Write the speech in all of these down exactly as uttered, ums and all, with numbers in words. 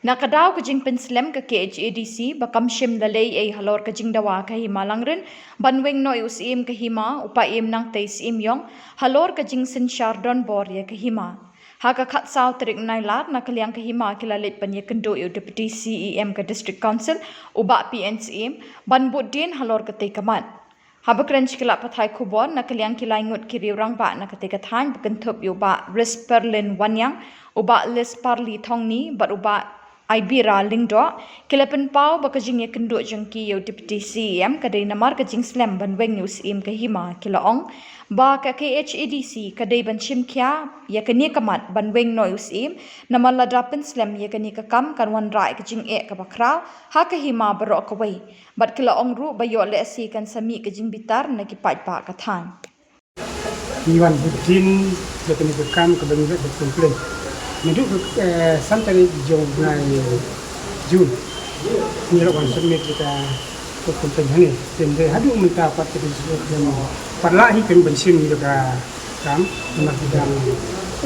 Na ka daw ka jingpynslem ka K H A D C ba kam shim da lei ei halor ka jingdawa ka hima Langrin ban weng noh ïa u Syiem ka hima u Paiem Nangtei Syiem Iong halor ka jingsynshar donbor ïa ka hima. Ha ka khatsaw tarik Nailar na ka liang ka hima ki la leit ban ïakynduh ïa u Deputy C E M ka District Council u Bah P N Syiem ban bud dien halor katei ka mat. Haba kren sha ki lad pathai khubor na ka liang ki lai ngut ki riew rangbah na katei ka thaiñ ba kynthup ïa u Bah Risperlin Wanïang, u Bah Lisparli Thongni bad u Bah Aibira Lyngdoh, ki la pynpaw ba ka jingïakynduh jong ki ïa u Deputy C E M ka dei namar ka jingslem ban weng ïa u Syiem ka hima. Ki la ong ba ka K H A D C ka dei ban shim khia ïa kane ka mat ban weng noh ïa u Syiem, namar lada pynslem ïa kane ka kam kan wanrah ïa ka jingeh kaba khraw ha ka hima baroh kawei. Bad ki la ong ruh ba ïoh lehse kan sa mih ka jingbitar na ki paidbah ka thaiñ. Ngi wan bud dien ïa kane ka kam kaba ngi la dep complain. Naduh ka, eh, san tarik jong u bnai Jun ngi la wan submit ïa ka complain hangne. Te haduh mynta pat ka dei shuh ïa ka, pat lah hi kan ban shim ïa ka kam, namar ki dang,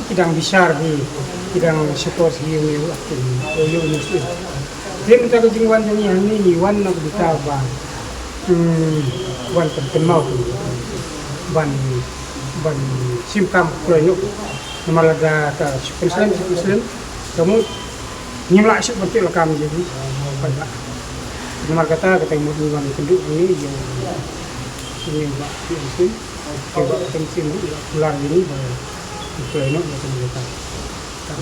ki dang bishar hi, ki dang shukor hi ïa u Syiem, ïa u Syiem. Te mynta ka jingwan jong ngi hangne ngi wan na ka bynta ba, hmm, wan pynkynmaw ban, ban shim kam kloi noh. Namar lada ka shu pynslem, shu pynslem, ka mut ngim lah shuh ban tip la kam ïa ngi. Namar kata, kata ka mut ngi wan kynduh hangne ïa u Syiem, ïa u Syiem. Te ba ka mynsiem ruh la kular ïa ngi ba u kloi noh ïa kane ka kam.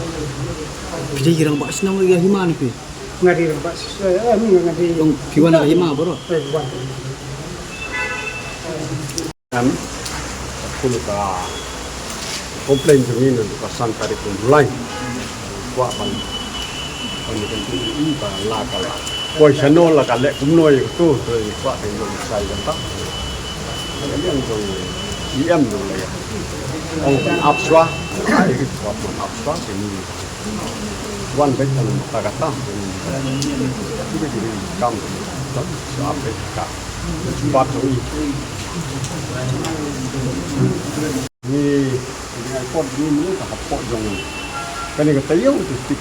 Phi dei rangbah shnong ïa hima ne phi? Nga dei rangbah shnong, eh, nga dei. Dong phi wan na hima baroh? Eh, wan. Em, ka complain jong ngi naduh ka san tarik jong July. Kwah ban, ban, ban, ban la ka la. Poi shano la ka leh kumno ïa katu, to ïa kwah ban ïoh sai kata. Ïa jong i em jong la ïa. Ong ban ap shuwa, ai kwah ban ap shuwa, sini. Wan bad kata kata. Kam sa ap bad ka. Bat jong i. Ni, ni ai pot ni ni ka pot jong. Kane ka taïew tu tik.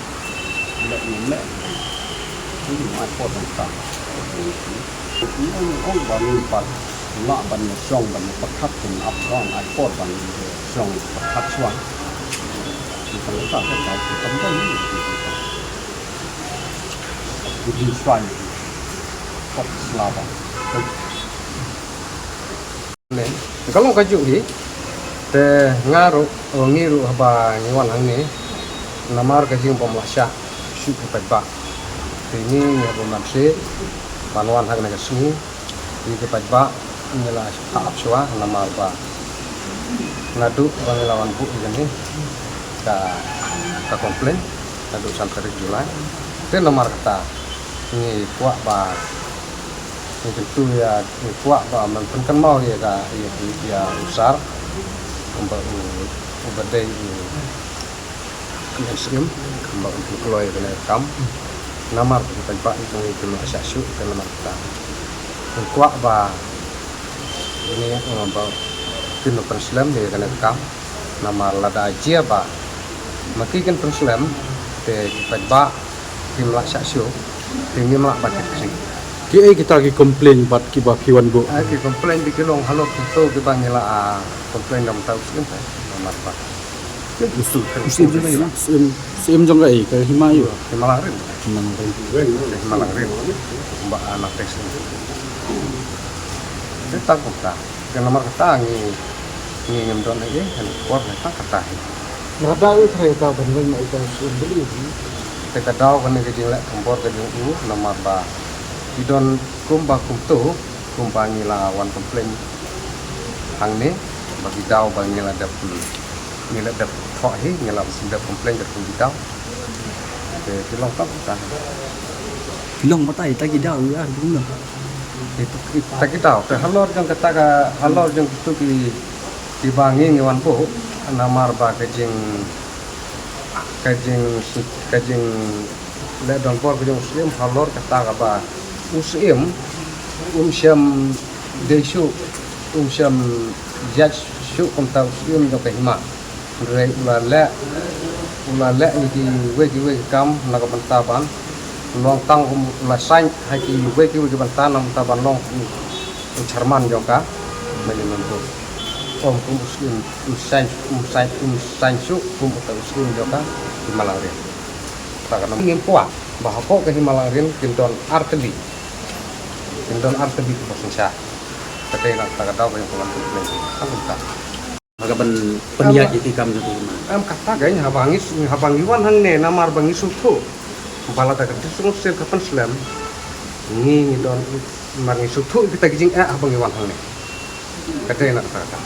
Leh ni leh. Ni ai pot jong ka. Ni ong ba ni pat. Lah ban ïa shong ban ïa pyrkhat kin ap shong ai pot ban ïa shong pyrkhat shuwa. Ni ka leh ka ka ka ka ka ka. Ku ji shuwa ni. Pot sla ba. Ka long kajuh hi. Te nga ruh, o, ngi ruh haba ngi wan hangne namar ka jingbym lah shah shuh ki paidbah. Te ngi ngi haba mynta ban wan hangne ka sngi ngi ki paidbah ngi la ap shuwa namar ba naduh ba ngi la wan buh ïa kane ka, ka complain naduh san tarik July. Te namar kata ngi kwah ba ngi kyntu ïa, ngi kwah ba men pynkynmaw ïa ka, ïa, ïa u sar, kumba u, uba dei u, u Syiem, kumba u kloi ïa kane ka kam. Namar ki paidbah jong ngi kim lah shah shuh, te namar kata ngi kwah ba ngi, eh, ba kin pynslem ïa kane ka kam. Namar lada jia ba ma ki kin pynslem te ki paidbah kim lah shah shuh, te ngim lah ban kit khring. Kiei kita ki complain bad kiba phi wan buh? Ah, ki complain di ki long halor kumto kiba ngi la, ah, complain da mynta u Syiem te. Namar ba u Syiem, u Syiem jong ka, u Syiem, u Syiem jong ka, eh, ka hima ïa u. Hima Langrin. Hima Langrin. Hima Langrin. Ba anak tes. Kita kumta. Te namar kata ngi, ngi ngim don ei ei, kan por na kata kata hi. Nga da u trei ka ban weng na ita u Syiem beli hi. Te ka daw kane ka jingleh kompor ka jong u namar ba ki don kumba kumto, kumba ngi la wan complain hangne, ba ki daw ba ngi la dep, ngi la dep thoh hi, ngi la dep complain dep ki daw. Te ki long tam kata. Ki long batai ta ki daw ïa, ki long. Kita kita te halor jong kata ka, halor jong kitu ki, kiba ngi ngi wan buh namar ba ka jing, ka jing, ka jingleh donbor ka jong u Syiem halor kata kaba u Syiem um shym dei shuh, um shym ïaid shuh kumta u Syiem jong ka hima. Hynrei u la leh, u la leh ïa kiwei kiwei ki kam na ka bynta ban Long tang um la sign ha ki wei ki wei ki bynta namar ban long u chairman jong ka Parliament. Ym kum u saiñ, um saiñ, um saiñ shuh kum uta u saiñ jong ka Hima Langrin. Ta ka nam ngim kwah ba ha ka Hima Langrin kin don artylli, kin don artylli ki bosensya. Ka dei na ta ka daw ka jong ka ban kumne. Am kumta. Ha ka ban pynïaid ïa ki kam jong ki hima. Em kata ka haba ngi, haba ngi wan hangne namar ba ngi sngewthuh ba lada ka District Council ka pynslem, ngi ngi don, namar ngi sngewthuh ïa kita ki jingeh haba ngi wan hangne. Ka dei na kata ka.